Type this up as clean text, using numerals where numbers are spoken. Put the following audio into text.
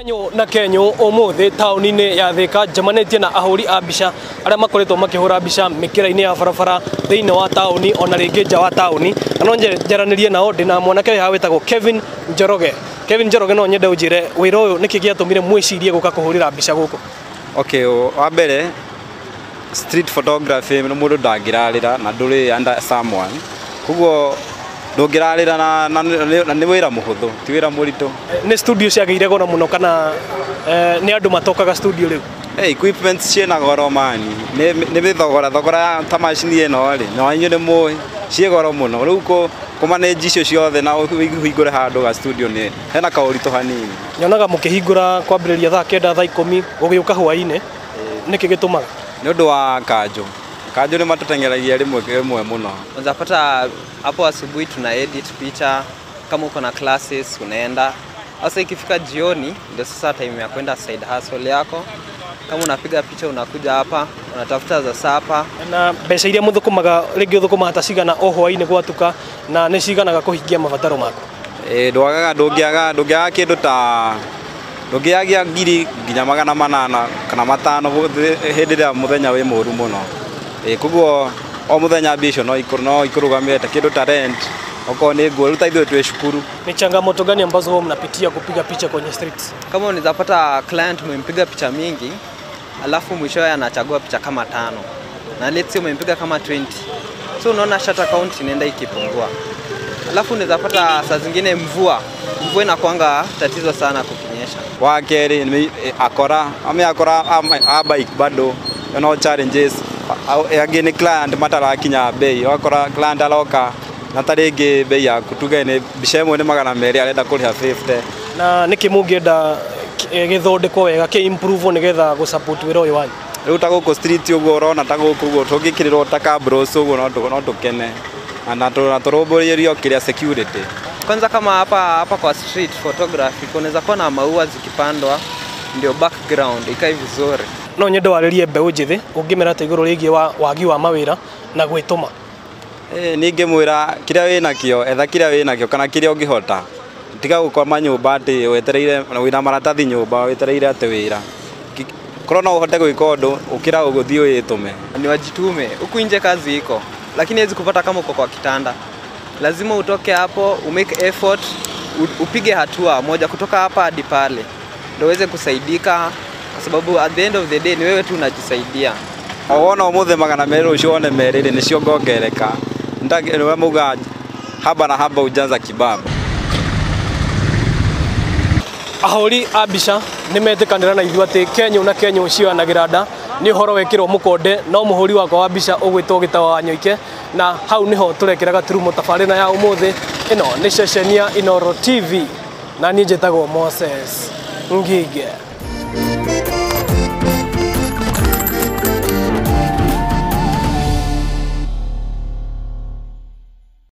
Kenyo na Kenyo umuthi tauni-inĩ ya Thika njemanĩtie na ahũri a mbica arĩa makoretwo makĩhũra mbica mĩkĩra-inĩ ya barabara thĩinĩ wa tauni ona rĩngĩ nja wa tauni, na no njaranĩrie nao. Ndĩna mwanake wĩ haha wĩtagwo Kevin Njoroge. Kevin Njoroge, no nyende ũnjĩre wĩra ũyũ nĩkĩ gĩatũmire mwĩcirie gũka kũhũrĩra mbica gũkũ? Okay, wa mbere street photography nĩ mũndũ ndangĩrarĩra na ndũrĩ under someone, koguo ndũngĩrarĩra na nĩ wĩra mũhũthũ, ti wĩra mũritũ. Nĩ studio ciagĩire goro mũno kana nĩ andũ matokaga studio rĩu? Hey, equipment ciĩna goro mani, nĩ mĩthogora thogora ya ta macini ĩno rĩ, na inyuĩ nĩ mũĩ ciĩ goro mũno. Rĩu kũ manage icio ciothe na ũhingũre handũ ga studio nĩ hena kaũritũ hanini. Nyonaga mũkĩhingũra kwambĩrĩria thaa 9, thaa 10 gũgĩũka hwaĩ-inĩ, nĩkĩ gĩtũmaga? Nĩ ũndũ wa kanjũ. Kanjũ nĩ matũteng'eragia rĩmwe rĩmwe mũno. Unapata hapo asubuhi tuna edit picha, kama uko na classes unaenda. Sasa ikifika jioni ndio sasa time ya kwenda side hustle yako. Kama unapiga picha unakuja hapa, unatafuta za supper. Na mbeca iria mũthũkũmaga, rĩngĩ ũthũkũmaga ta cigana o hwaĩ-inĩ gwatuka, na nĩ ciganaga kũhingia mabataro maku? Ndwagaga, ndũngĩaga kĩndũ ta ndũngĩagia ngiri nginya 800 kana 500 hĩndĩ ĩrĩa mũthenya wĩ mũru mũno. Koguo o mũthenya mbia icio no ikũrũgamĩrĩre kĩndũ ta rent, okorwo nĩ nguo, rĩu ta ithuĩ twĩ cukuru. Ni changamoto gani ambazo huwa mnapitia kupiga picha kwenye streets? Kama unaweza pata client umempiga picha mingi, alafu mwishowe anachagua picha kama tano, na let's say umempiga kama 20, so unaona shutter count inaenda ikipungua. Alafu unaweza pata saa zingine mvua inakuanga tatizo sana kukinyesha. Wa kerĩ nĩ akora ame akora a bike bado no challenges. Angĩ nĩ client matarakinya bei, wakora client aroka na ta rĩngĩ bei yaku tuge nĩ mbica ĩmwe nĩ 200, arenda kũrĩha 50. Na nĩkĩ mũngĩenda gĩthondekwo wega, kĩ improve nĩgetha gũ support wĩra ũyũ wanyu? Rĩu ta gũkũ street ũguo ũrona, ta gũkũ ũguo tũngĩkĩrĩrwo ta cabros ũguo no tũkene na tũrũmbũyĩrio kĩrĩa security. Kwanza kama hapa hapa kwa street photography kunaweza kuwa na maua zikipandwa ndio background ikae vizuri. No nyende warĩrie mbeũ njĩthĩ, ũngĩmera atĩa igũrũ rĩgiĩ wa wagi wa mawĩra na gwĩtũma? Ningĩmwĩra kĩrĩa wĩnakĩo, etha kĩrĩa wĩnakĩo kana kĩrĩa ũngĩhota, tiga gũkoma nyũmba atĩ wetereire wĩna maratathi nyũmba wetereire atĩ wĩra. Korwo no ũhote gwĩka ũndũ, ũkĩra ũgũthiĩ wĩtũme. Ni wajitume, huku nje kazi iko, lakini haiwezi kupata kama uko kwa kitanda. Lazima utoke hapo, umake effort, upige hatua moja kutoka hapa hadi pale ndio uweze kusaidika, kwa sababu at the end of the day ni wewe tu unajisaidia. O wona ũmũthĩ 200, rũciũ wone 2 rĩ, nĩcio ngongereka. Nĩwe mauga haba na haba hujaza kibaba. Ahũri a mbica nĩ metĩkanĩra na ithuĩ atĩ Kenyũ na Kenyũ cioyanagĩra nda nĩ ũhoro wekĩrwo mũkonde no mũhũri wakwa wa mbica ũgwĩtwo Gĩtawa wa Nyoike, na hau nĩho tũrekĩra gaturumo tabarĩra ya ũmũthĩ. Ĩno nĩ ceceni ya Inooro TV na niĩ njĩtagwo Moses Ngige.